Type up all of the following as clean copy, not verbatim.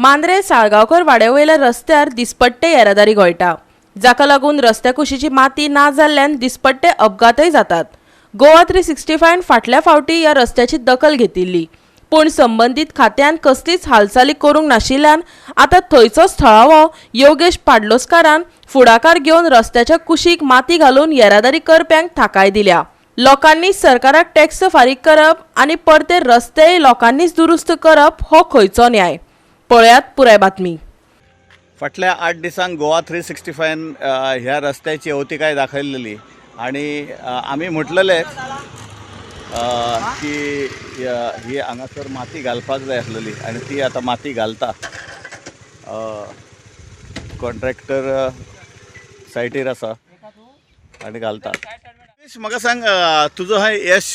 मांद्रे साळगांवकर वाड्या वयल्या रस्त्यार दिसपट्टे येरादारी घोळटा, जाका लागून रस्त्या कुशीची माती ना जाल्ल्यान दिसपट्टे अपघातय जातात. गोवा 365 फाटल्या फावटी ह्या रस्त्याची दखल घेतिल्ली, पूण संबंदीत खात्यान कसलीच हालचाली करूंक नाशिल्ल्यान आतां थंयचोच थळावो योगेश पाडलोस्कारान फुडाकार घेवन रस्त्याच्या कुशीक माती घालून येरादारी करप्यांक थाकाय दिल्या. लोकांनी सरकाराक टॅक्स फारीक करप आनी परते रस्तेय लोकांनीच दुरुस्त करप हो खंयचो न्याय? पळयात पुराय बातमी. फाटल्या 8 दिसांक गोवा 365 ह्या रस्त्याची अवतिकाय दाखयलेली आनी आमी म्हटलेलेच की ही हांगासर माती घालपाक जाय आसलेली आनी ती आतां माती घालता. कॉन्ट्रॅक्टर सायटीर आसा आनी घालता. म्हाका सांग, तुजो हय यश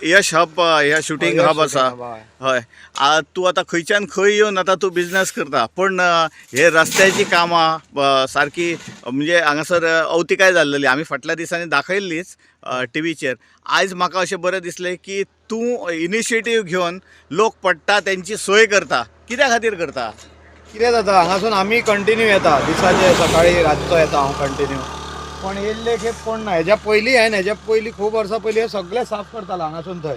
यश हब, ह्या शुटींग हब आसा. हय, तूं आतां खंयच्यान खंय येवन आतां तूं बिजनस करता, पूण हे रस्त्याची कामां सारकी म्हणजे हांगासर अवतिकाय जाल्लेली आमी फाटल्या दिसांनी दाखयल्लीच टिवीचेर. आयज म्हाका अशें बरें दिसलें की तूं इनिशिएटीव घेवन लोक पडटा तेंची सोय करता. कित्या खातीर करता? कितें जाता, हांगासून आमी कंटिन्यू येता, दिसाचे सकाळी रातचो येता हांव कंटिन्यू, पण येयल्ले खेप कोण ना. हेज्या पयलीं हांवें, हेज्या पयलीं खूब वर्सां पयलीं सगळें साफ करतालो हांगासून थंय.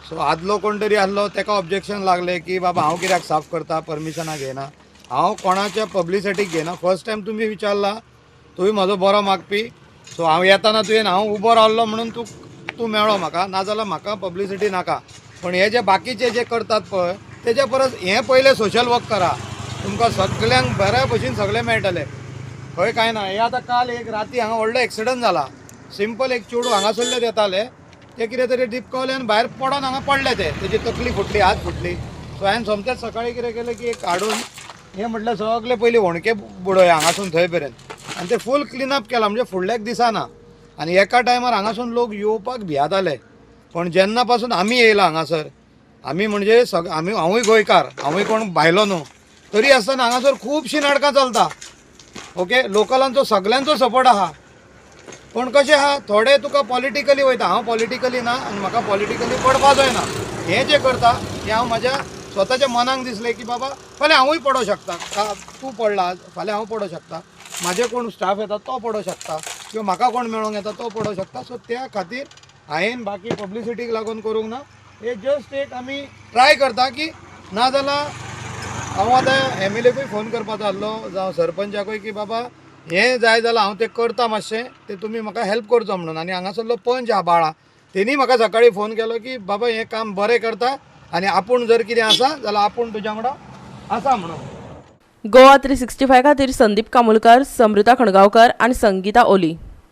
सो आदलो कोण तरी आसलो, तेका ऑब्जेक्शन लागलें की बाबा हांव कित्याक साफ करता, परमिशनां घेयना. हांव कोणाच्या पब्लिसिटीक घेयना. फर्स्ट टायम तुमी विचारला, तुवें म्हजो बरो मागपी. सो हांव येताना तुवें हांव उबो रावलो म्हणून तूं मेळ्ळो म्हाका, नाजाल्यार म्हाका पब्लिसिटी नाका. पण हे जे बाकीचे जे करतात पळय, तेज्या परस हें पयलें सोशल वर्क करा, तुमकां सगल्यांक बऱ्या भशेन सगळें मेळटलें. खंय कांय ना. हे आतां काल एक राती हांगा व्हडलो एक्सिडंट जाला. सिंपल एक चेडूं हांगासरलें येतालें, तें कितें तरी डिपकावलें आनी भायर पडोन हांगा पडलें तें, तेजी तकली फुटली, हात फुटली. सो हांवें सोमतेंच सकाळीं कितें केलें की एक हाडून हें म्हटल्यार सगळें पयलीं होणके बुडोया हांगासून थंय मेरेन, आनी तें फूल क्लिनअप केलां, म्हणजे फुडल्याक दिसना. आनी एका टायमार हांगासून लोक येवपाक भियाताले, पण जेन्ना पासून आमी येयला हांगासर, आमी म्हणजे आमी, हांवूय गोंयकार, हांवूय कोण भायलो न्हू, तरी आसतना हांगासर खुबशीं नाटकां चलता. ओके, लोकलांचो सगल्यांचो सपोर्ट आहा, पूण कशें आहा, थोडे तुका पॉलिटिकली वयता. हांव पॉलिटिकली ना आनी म्हाका पॉलिटिकली पडपा जायना. हें जें करता हें हांव म्हाज्या स्वताच्या मनाक दिसलें की बाबा फाल्यां हांवूय पडोंक शकता, तूं पडला फाल्यां हांव पडोंक शकता, म्हाजे कोण स्टाफ येता तो पडोंक शकता, किंवा म्हाका कोण मेळोंक येता तो पडोंक शकता. सो त्या खातीर हांवें बाकी पब्लिसिटीक लागून करूंक ना. हे जस्ट एक आमी ट्राय करता की नाजाल्यार हांव आतां एमएलएकूय फोन करपाचो आसलो, जावं सरपंचाकूय, की बाबा हें जाय जाल्यार हांव तें करता मातशें, तें तुमी म्हाका हेल्प करचो म्हणून. आनी हांगासरलो पंच आहा बाळा, तेणी म्हाका सकाळीं फोन केलो की बाबा हें काम बरें करता आनी आपूण जर कितें आसा जाल्यार आपूण तुज्या वांगडा आसा म्हणून. गोवा 365 खातीर संदीप कामुलकर, समृता खणगांवकर आनी संगीता ओली.